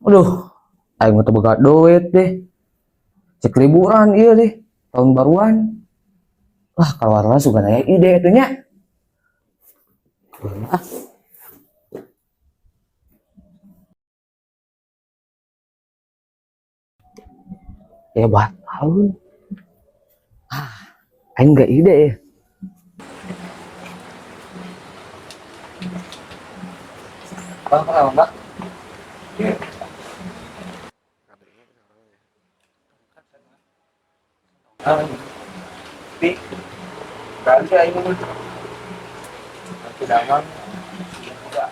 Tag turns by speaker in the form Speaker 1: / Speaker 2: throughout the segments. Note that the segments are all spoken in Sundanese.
Speaker 1: Aduh, aing mah teu boga duit deh. Cek liburan ieu deh, tahun baruan. Wah, keluar suka aya ide teh nya. Ah. Ya batal. Ah, aing nggak ide ya. Bang, kenapa, Mbak?
Speaker 2: Tapi ganti aing mah. Nanti kuda.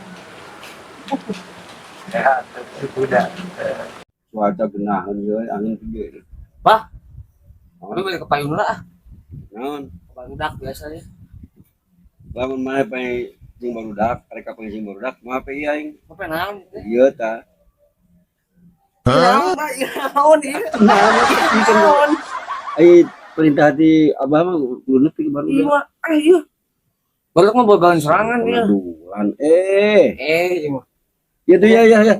Speaker 2: Sehat, kuda.
Speaker 3: Cuaca genahan euy, angin gede.
Speaker 1: Bah. Lu balik ke payung lah ah.
Speaker 3: Naon?
Speaker 1: Barudak biasanya.
Speaker 3: Lamun maneh pae jeung barudak, rek ka sing barudak, mah pe aing.
Speaker 1: Apa naon?
Speaker 3: Ieu tah.
Speaker 1: Naon, naon ieu? Naon?
Speaker 3: Ai perintah di abah mah kudu nepi barudak.
Speaker 1: Iya, ah iya. Barudak mah bakalan serangan dia.
Speaker 3: Pengaduan. Eh,
Speaker 1: Eh, iya mah.
Speaker 3: ya tuh ya ya ya.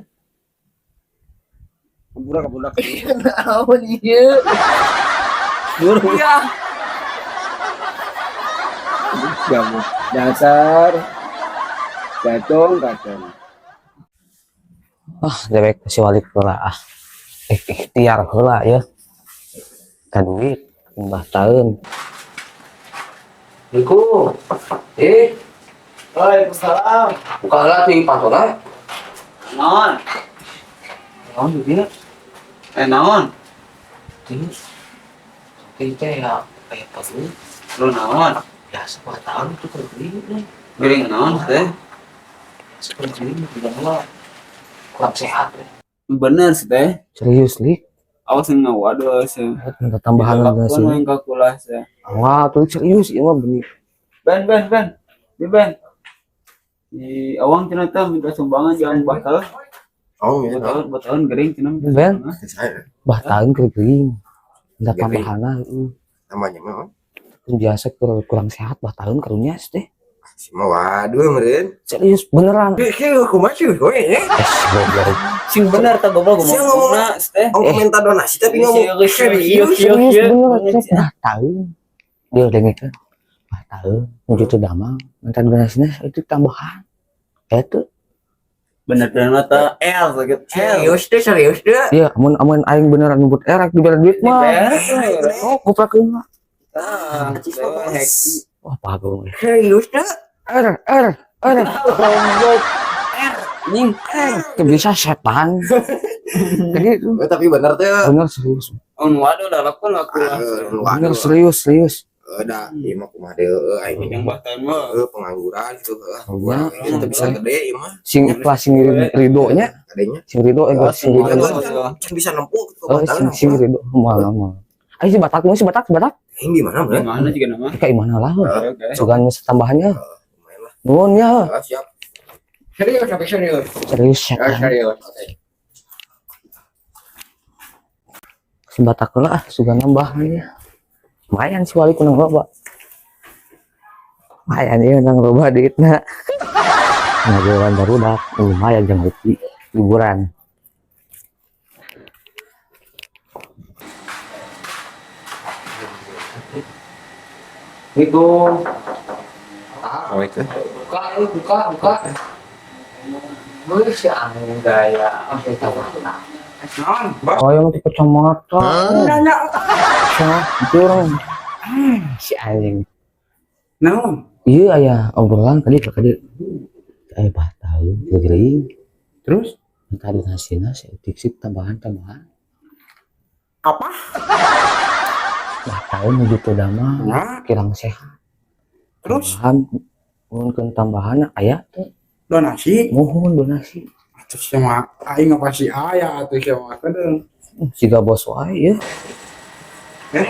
Speaker 3: Kaburak kaburak.
Speaker 1: Naon ieu?
Speaker 3: Buru.
Speaker 1: Iya.
Speaker 3: Jamu dasar. Kacong kacong.
Speaker 1: Ah, dewek si walik heula ah. Ikhtiar heula ya. Ka duit mbah taeun. Niku. Eh,
Speaker 2: Waalaikumsalam.
Speaker 1: Buka heula ti pantona.
Speaker 2: Naon?
Speaker 1: Naon di dieu?
Speaker 2: Eh naon?
Speaker 1: Di di teh ya kayak perlu
Speaker 2: Lu naon?
Speaker 1: biasa bah tahun itu kering deh.
Speaker 2: Gering naon teh?
Speaker 1: Seperti ini bilang lah kurang sehat ya.
Speaker 2: Bener sih teh.
Speaker 1: Serius li,
Speaker 2: Awas ngawaduh sih.
Speaker 1: minta tambahan
Speaker 2: Dilakon
Speaker 1: sih.
Speaker 2: yang kakulah sih.
Speaker 1: Wah, tuh serius ini mah bener.
Speaker 2: Ben ben ben. Di ben. Di awang cenah teh minta sumbangan jangan batal.
Speaker 4: Oh, iya.
Speaker 2: Batal batal gering cenah.
Speaker 1: Ben,
Speaker 4: Saya
Speaker 1: bah tahun kering. Minta
Speaker 4: Gering.
Speaker 1: tambahan heeh.
Speaker 4: Namanya mah.
Speaker 1: Kan biasa kurang sehat bah tahun karunya sih teh.
Speaker 4: Si mah waduh meureun.
Speaker 1: Serius beneran.
Speaker 4: Kieu kumaha sih kowe ya?
Speaker 1: Eh, goblok.
Speaker 2: Sing bener tah goblok
Speaker 4: Sing ngomong.
Speaker 2: ngomongna teh.
Speaker 4: Oh, minta donasi tapi ngomong serius.
Speaker 1: Serius beneran teh bah tahun. Dia dengekeun. Bah tahun nu kitu damang minta donasinya itu tambahan. Itu
Speaker 2: Bener bener mata L sakit L.
Speaker 4: Serius deh, serius deh.
Speaker 1: iya amun amun aing beneran nyebut erak diberi duit mah. Oh, goplakeun mah.
Speaker 2: Ah,
Speaker 1: Wah, bagus.
Speaker 4: Serius deh.
Speaker 1: R R R
Speaker 2: Anjing.
Speaker 1: R bisa setan. Jadi itu
Speaker 4: Oh, tapi bener teh.
Speaker 1: bener serius.
Speaker 2: On waduh dah lakon aku lah.
Speaker 1: Bener serius serius.
Speaker 4: Udah, ieu mah kumaha deui aing.
Speaker 2: Yang bahkan mah
Speaker 4: Heuh, pengangguran gitu heuh.
Speaker 1: Ya,
Speaker 4: Itu teu bisa gede ieu mah.
Speaker 1: Sing ikhlas sing ridhonya,
Speaker 4: Adanya.
Speaker 1: sing ridho eh sing ridho.
Speaker 4: Can bisa nempuh gitu
Speaker 1: Oh, sing sing ridho moal moal. Ayo si Batak si Batak si Batak.
Speaker 4: Aing di mana mah?
Speaker 2: gimana juga nama.
Speaker 1: Kayak mana lah.
Speaker 2: Oke.
Speaker 1: Sugan tambahannya.
Speaker 4: Lumayan lah.
Speaker 1: Nuhun ya.
Speaker 4: Ah, siap. Serius, tapi serius.
Speaker 1: Serius setan.
Speaker 4: Serius.
Speaker 1: Si Batak lah ah sugan nambahannya. Lumayan si wali kunang loba. Lumayan ieu nang loba duitna. Ngajualan barudak lumayan jang ngopi liburan. Assalamualaikum.
Speaker 4: Assalamualaikum.
Speaker 1: Buka, eh, buka, buka. Gue si angin gaya, oke tahu.
Speaker 2: Naon?
Speaker 1: Oh, yang pakai kacamata. Siapa? Itu orang. Si anjing.
Speaker 2: Naon?
Speaker 1: Iya, ayah obrolan tadi tadi. Eh, bah tahu, gering.
Speaker 2: Terus
Speaker 1: Minta donasi nasi, sih tambahan tambahan.
Speaker 2: Apa?
Speaker 1: Bah tahu menuju ke dama,
Speaker 2: Nah,
Speaker 1: kirang sehat.
Speaker 2: terus
Speaker 1: Tambahan, mungkin tambahan ayah tuh
Speaker 5: Donasi
Speaker 1: mohon donasi.
Speaker 5: atau sama aing pasti aya atau sama kadang
Speaker 1: Siga bos wae ya.
Speaker 5: Eh?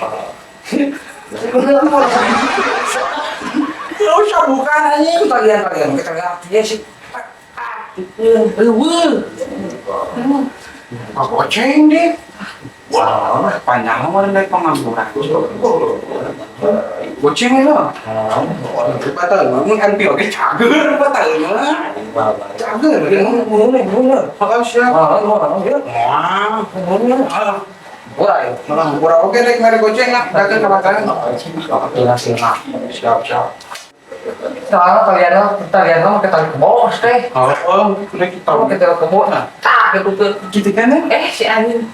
Speaker 5: Gak usah bukan anjing
Speaker 1: Kalian kalian kita lihat ya sih. Eueuh.
Speaker 5: Apa goceng deh. Wah, panjang mah dari pengangguran. Goceng ya. Batal, mun NP oge cager batal mah. Cager.
Speaker 1: Mun.
Speaker 5: Heeh, siap.
Speaker 1: Wah, ya.
Speaker 5: Wah,
Speaker 1: Mun. Wah, ya.
Speaker 5: malah urang oge rek mere goceng lah, dagang ka batalan.
Speaker 1: Iya sih, nah.
Speaker 5: Siap, siap.
Speaker 1: Soalnya kalian mah, kalian mah pakai tali kebo teh.
Speaker 5: Oh, udah kita.
Speaker 1: Kamu pakai tali kebo, nah. Tak gitu tuh.
Speaker 5: Gitu kan ya?
Speaker 1: Eh, si anjing.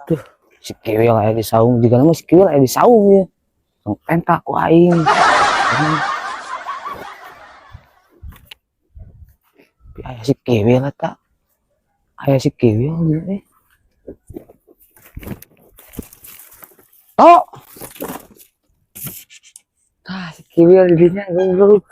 Speaker 1: Tuh, si Kiwil aya di saung, juga nama si Kiwil aya di saung ya. Tong pentak ku aing. Tapi aya si Kiwil eta. Aya si Kiwil gitu eh. Tok. Ah, si Kiwil di dinya goblok.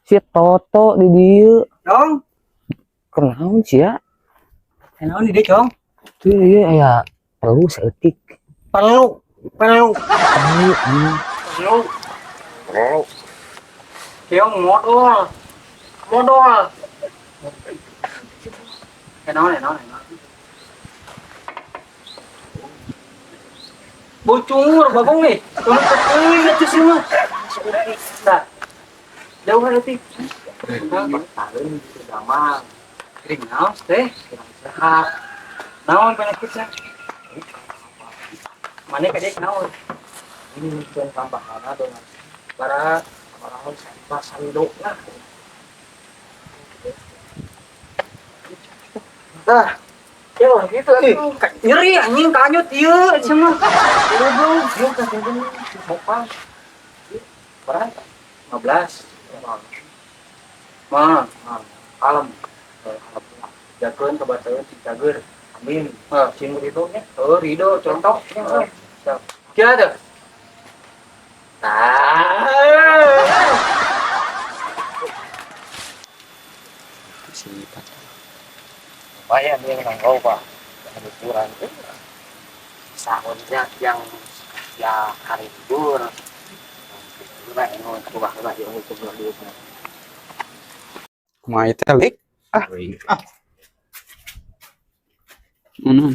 Speaker 1: Si Toto di dieu.
Speaker 2: Dong,
Speaker 1: Kunaon sih ya?
Speaker 2: naon di dieu, Cong?
Speaker 1: Tuh ieu aya perlu saeutik.
Speaker 2: Perlu, perlu.
Speaker 1: Perlu anjing.
Speaker 2: Perlu. Perlu. Keong modal. Modal. Naon, naon, naon. Bocor bagong nih. Tolong keteuing atuh sih mah. Tah. Jauh hati.
Speaker 1: Tahun damang.
Speaker 2: Kering naon teh?
Speaker 1: Sehat.
Speaker 2: Naon penyakitnya? Mana kadek naon?
Speaker 1: Ini mungkin tambahana dengan para orang sampah sando lah.
Speaker 2: Tah. Ya gitu atuh. Nyeri anjing kanyut ieu cenah.
Speaker 1: Goblok, ieu kan sopan. Berapa?
Speaker 2: 15. Mah, kalem. Jakeun ka bataeun si cager.
Speaker 1: Amin.
Speaker 2: Heh,
Speaker 1: Sing ridho nya.
Speaker 2: oh ridho contoh. Siap. Kieu teh. Tah.
Speaker 1: Si lumayan dia menang kau pak. Liburan tuh. Sahurnya yang ya hari libur. Nah, ini untuk lah yang untuk duit.
Speaker 5: Kumaha ieu teh, Lik?
Speaker 2: Mana?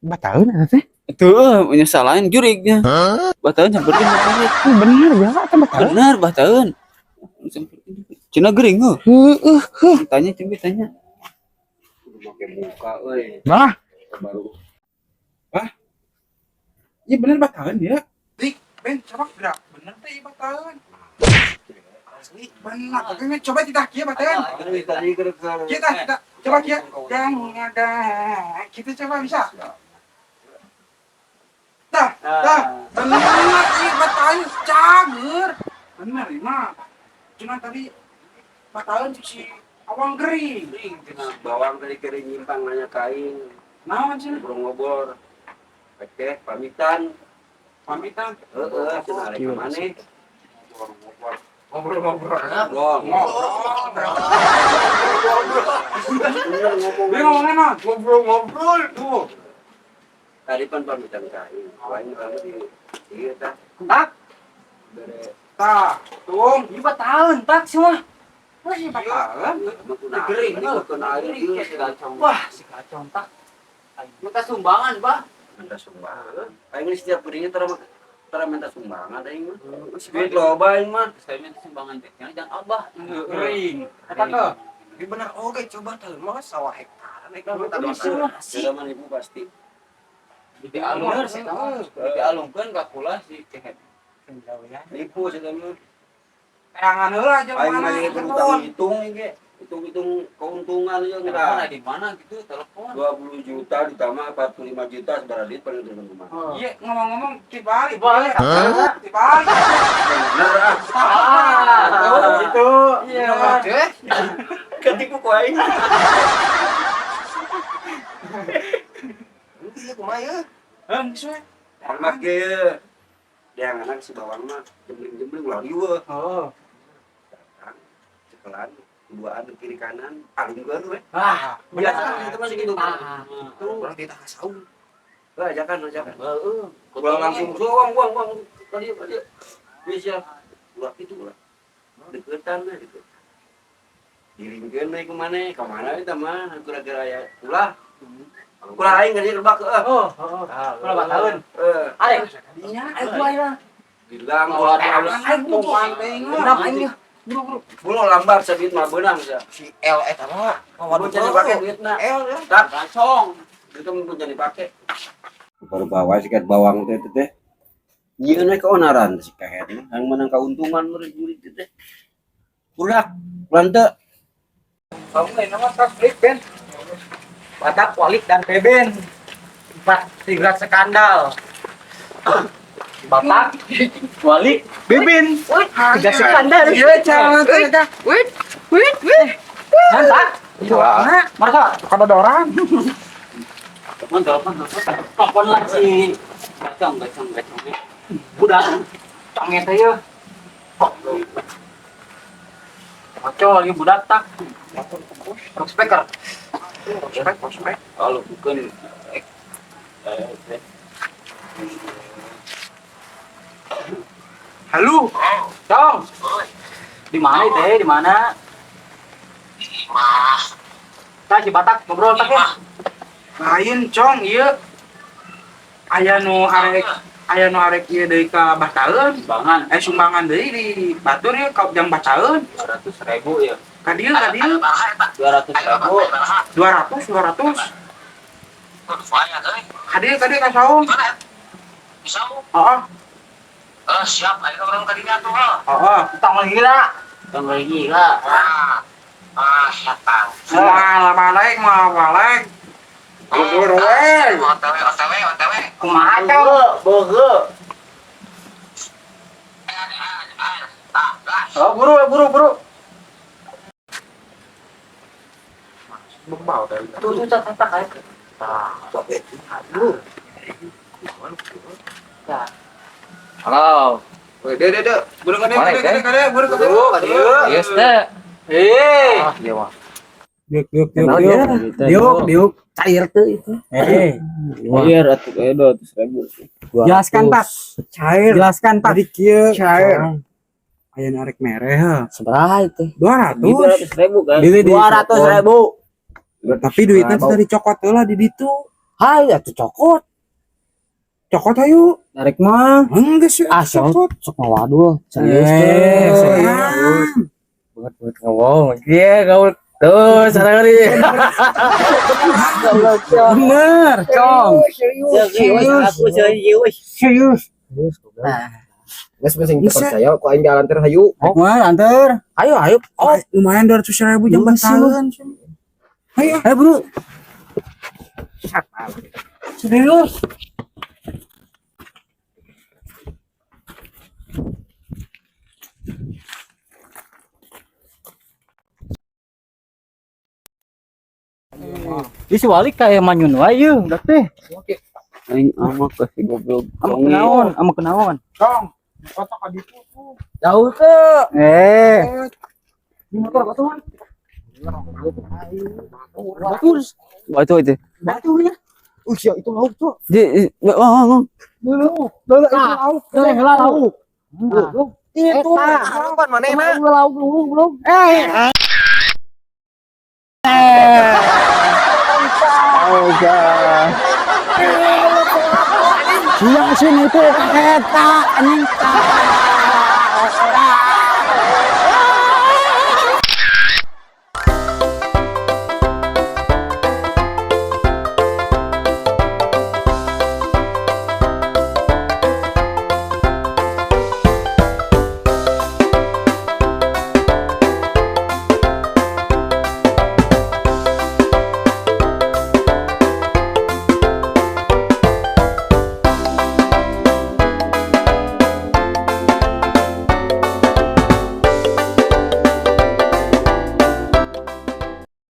Speaker 5: Bataleun eta teh.
Speaker 2: Itu menyesalain jurignya. Bataeun sampeurkeun bataeun.
Speaker 5: Bener ya, eta bataleun.
Speaker 2: Bener bataeun. Cina gering heuh.
Speaker 5: Heeh.
Speaker 2: Tanya coba tanya.
Speaker 3: Make muka euy.
Speaker 5: Bah,
Speaker 3: Baru
Speaker 5: iya bener bataleun ya. Lik, Ben, coba gerak. Bener teh ieu bataleun. Asli, bener. Oke, coba kita kieu bataleun. Kita kita coba kieu. Gang ada. Kita coba bisa. Tah, tah. Bener ieu bataleun cager. Bener ieu mah. Cuma tadi bataleun si Awang gering.
Speaker 3: Bawang tadi kering nyimpang nanya kain,
Speaker 5: Naon sih?
Speaker 3: ngobrol-ngobrol. Oke, pamitan.
Speaker 5: Pamitan.
Speaker 3: Heeh, cenah arek ka maneh.
Speaker 5: Ngobrol-ngobrol.
Speaker 3: Ngobrol.
Speaker 5: Ngobrol.
Speaker 3: Bener ngomong.
Speaker 5: Dia ngomongnya naon? Ngobrol-ngobrol tuh.
Speaker 3: Tadi pan pamitan kain. Lain kamu di ieu tah.
Speaker 2: Tak,
Speaker 3: Bere
Speaker 5: Tah, tung.
Speaker 2: ieu bataeun tak sih mah.
Speaker 5: Wih, bakalan.
Speaker 3: emang kunaon?
Speaker 2: Gering,
Speaker 3: Tadi kunaon ieu
Speaker 2: kacang. Wah, si kacang tak. Minta sumbangan, Bah.
Speaker 3: Minta sumbangan. Aing ini setiap geringnya tara minta sumbangan aing mah. Duit loba aing mah.
Speaker 2: Saya minta sumbangan teh. Jangan abah.
Speaker 5: Gering. Eta ke. Ini bener oge coba tahun mah sawah hektaran hektar minta donasi.
Speaker 3: Sudah mah ibu pasti.
Speaker 2: Di alung sih tahu. Di alungkeun ka kula si kehet.
Speaker 3: Nipu sih mah.
Speaker 5: Tayangan heula aja
Speaker 3: Aing
Speaker 5: mana.
Speaker 3: mah ieu utang hitung ge. Hitung-hitung keuntungan ieu
Speaker 2: Telepon
Speaker 3: enggak.
Speaker 2: ada di mana gitu, telepon.
Speaker 3: 20 juta ditambah 45 juta seberapa duit paling untung kumaha.
Speaker 5: Iya, ngomong-ngomong dibalik.
Speaker 2: Dibalik.
Speaker 5: Dibalik.
Speaker 3: Bener ah.
Speaker 2: Ah,
Speaker 5: gitu.
Speaker 2: Iya.
Speaker 3: Ketipu ku aing.
Speaker 4: Iya kumaha ya?
Speaker 5: Heuh, geus we.
Speaker 3: Anak ge. Yang anak si bawang mah jembling-jembling ulah riweuh.
Speaker 5: Oh.
Speaker 3: Datang cekelan duaan kiri kanan alungkeun we.
Speaker 2: Ah,
Speaker 3: Biasa itu mah segitu.
Speaker 2: Ah.
Speaker 4: Orang tidak saung.
Speaker 3: Heuh, ajakan ajakan. Heeh. Ulah langsung uang uang uang ka dieu ka dieu. Bisa. Ulah kitu ulah. Deketan we deket. Diringkeun we ku maneh, ka mana eta mah kira-kira aya ulah. Ulah aing ka dieu rebak heuh.
Speaker 1: Oh, ulah bataeun.
Speaker 3: Heuh.
Speaker 1: Arek.
Speaker 5: Dinya aing wae lah.
Speaker 3: Bilang ulah ulah.
Speaker 5: Aing tuan teh.
Speaker 1: Beunang aing ya.
Speaker 3: Bulu lambar sabit mah beunang sia.
Speaker 4: Si L eta mah
Speaker 3: Mun can dipake duitna.
Speaker 4: L ya.
Speaker 3: Tak kacong. Itu mun can dipake. Baru bawa sikat bawang teh teh. Ieu na keonaran si kehet mah yang menang keuntungan murid-murid teh. Ulah, ulah teu.
Speaker 5: Kamu lain nama tak klik Ben.
Speaker 1: Batak, Walik dan Beben. Empat tiga skandal. Batak, Walik,
Speaker 5: Bebin.
Speaker 1: tiga skandal.
Speaker 5: Iya, jangan teh.
Speaker 1: Wait, wait, wait. Mantap.
Speaker 5: Nah,
Speaker 1: Masa
Speaker 5: kalau ada orang.
Speaker 1: telepon, telepon, telepon. Telepon lah si gacong, gacong, gacong. Budak, congnya teh ya. Bocol, ieu budak tak. Speaker.
Speaker 5: Prospek, prospek.
Speaker 3: Kalau bukan
Speaker 5: Halo.
Speaker 1: Cong. Di mana teh? Di mana? Tah si Batak ngobrol tak ya?
Speaker 5: Lain cong ieu. Aya nu arek ieu deui ka Bataeun.
Speaker 1: Sumbangan
Speaker 5: Eh sumbangan deui di batur ieu ka jam Bataeun.
Speaker 1: 200.000 ya.
Speaker 5: Ka dieu ka dieu
Speaker 1: 200.000.
Speaker 5: 200 200. Ka dieu ka dieu ka saung. Heeh.
Speaker 6: Siap, ayo orang kadinya tuh.
Speaker 5: Heeh.
Speaker 1: Tong gila. Tong gila.
Speaker 6: Ah, siap bang.
Speaker 5: Moal balik, moal balik. Bubur we.
Speaker 6: OTW, OTW, OTW.
Speaker 1: Kumaha cong? Beugeut. Oh, buru, buru, buru.
Speaker 5: Bebau teh.
Speaker 1: Tuh, tuh, tak, tak, tak. Tah. Aduh. Tah.
Speaker 7: Halo.
Speaker 5: Deh, deh, deh. Buru ka dieu,
Speaker 7: Mana,
Speaker 5: ka dieu,
Speaker 7: teh?
Speaker 5: ka dieu, buru ka dieu.
Speaker 1: Buru ka dieu.
Speaker 7: Yes, teh.
Speaker 1: Eh.
Speaker 7: Ah, iya mah.
Speaker 2: Diuk diuk diuk
Speaker 7: Kenal
Speaker 2: diuk.
Speaker 7: ya?
Speaker 2: Diuk diuk.
Speaker 7: Cair tuh itu.
Speaker 2: Eh, cair atuh kayak 200.000.
Speaker 8: Jelaskan, Pak.
Speaker 5: Cair.
Speaker 8: Jelaskan, Pak.
Speaker 5: Jadi kieu cair. Aya nu arek mere heuh.
Speaker 7: Seberapa itu?
Speaker 5: 200.
Speaker 2: 200.000 kan.
Speaker 7: 200.000.
Speaker 5: Tapi duitnya teh dicokot heula di ditu.
Speaker 7: Hai, atuh cokot.
Speaker 5: Cokot ayo.
Speaker 8: Tarik mah.
Speaker 5: Enggak sih,
Speaker 7: Ah, sok
Speaker 5: cokot.
Speaker 7: sok ngawadul. Serius
Speaker 8: Eh,
Speaker 7: teh.
Speaker 8: serius.
Speaker 7: Banget banget ngomong. Iya, kau tuh sarang nih.
Speaker 8: Bener, Cong.
Speaker 7: Serius, aku serius.
Speaker 8: Serius.
Speaker 4: Geus mah sing teu percaya ku aing jalan teh hayu.
Speaker 8: Tarik mah anter.
Speaker 7: Ayo, ayo.
Speaker 5: Oh, lumayan 200.000 jam bataeun. Ayo,
Speaker 8: Ayo, Bro.
Speaker 7: Serius.
Speaker 8: Ih, si Wali kayak manyun wae yeuh, udah teh.
Speaker 2: Aing amak ka si goblok.
Speaker 8: Ama kenaon, ama kenaon.
Speaker 5: Cong. Kotok ka ditu tuh.
Speaker 7: Jauh tuh.
Speaker 8: Eh. Di motor batuan. Bagus.
Speaker 2: Batu itu.
Speaker 8: Batu ya.
Speaker 4: Sia itu lauk tuh.
Speaker 2: Di, wah, wah, wah.
Speaker 8: Dulu, dulu itu lauk. Eh, lauk.
Speaker 4: Itu harapan manehna.
Speaker 7: Lauk belum, belum.
Speaker 8: Eh.
Speaker 2: Oh, God.
Speaker 8: Siang sini itu eta anjing.